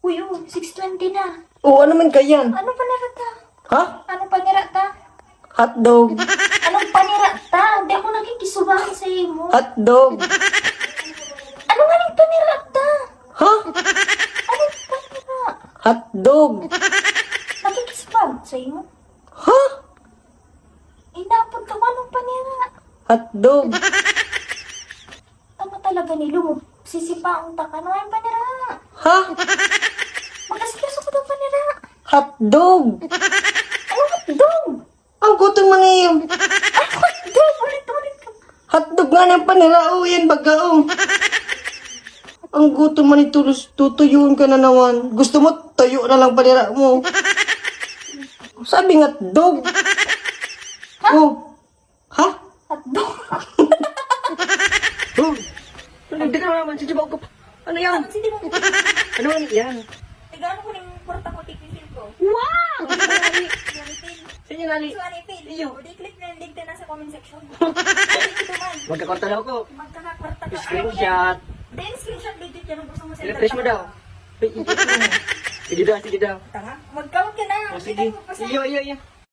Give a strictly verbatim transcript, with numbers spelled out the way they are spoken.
Uy, oh, six twenty na. Oh, ano man kayan? Ano panira ta? Ha? Ano panira ta? Hotdog. Anong panira ta? Di ako nakikisubahan sa imo. Hotdog. Ano nga ning panira ta? Ha? Anong panira? Hotdog. Nakikisubahan sa imo? Ha? Inapod ka ba ng panira? Hotdog. Tama talaga ni Lu. Sisipaon ta ka na yung panira. Ha? Mag-asikaso ko ng panira. Hotdog. Ano hotdog? Ang gutom man iyo. Ay, hotdog! Ulit-ulit ka. Hotdog nga ng panira, oh, yan baga, oh. Ang gutom man ito, Lus, tutuyuan ka na naman. Gusto mo, tuyo na lang panira mo. Sabi nga, dog. Oh. Ha? Hotdog. Oh. Ano, di ka naman, si Jibaw ko pa. Ano yan? Ano, sige mo. Ano man yan? Tigaan ko ng kwarta ko, tipisil ko. Wow! Sa inyo, Nani. So, ano, Phil? Iyo. O, di click na yung link na nasa comment section. Ito man. Magkakwarta na ako. Magkakakwarta ka. Screenshot. Then, screenshot, legit yan. Gusto mo send. I-refresh mo daw. Ay, i-, i-, Sige daw, sige daw. Tanga. Magkawat ka na. O, sige. Kita mo pa sa Iyo, iyo, iyo.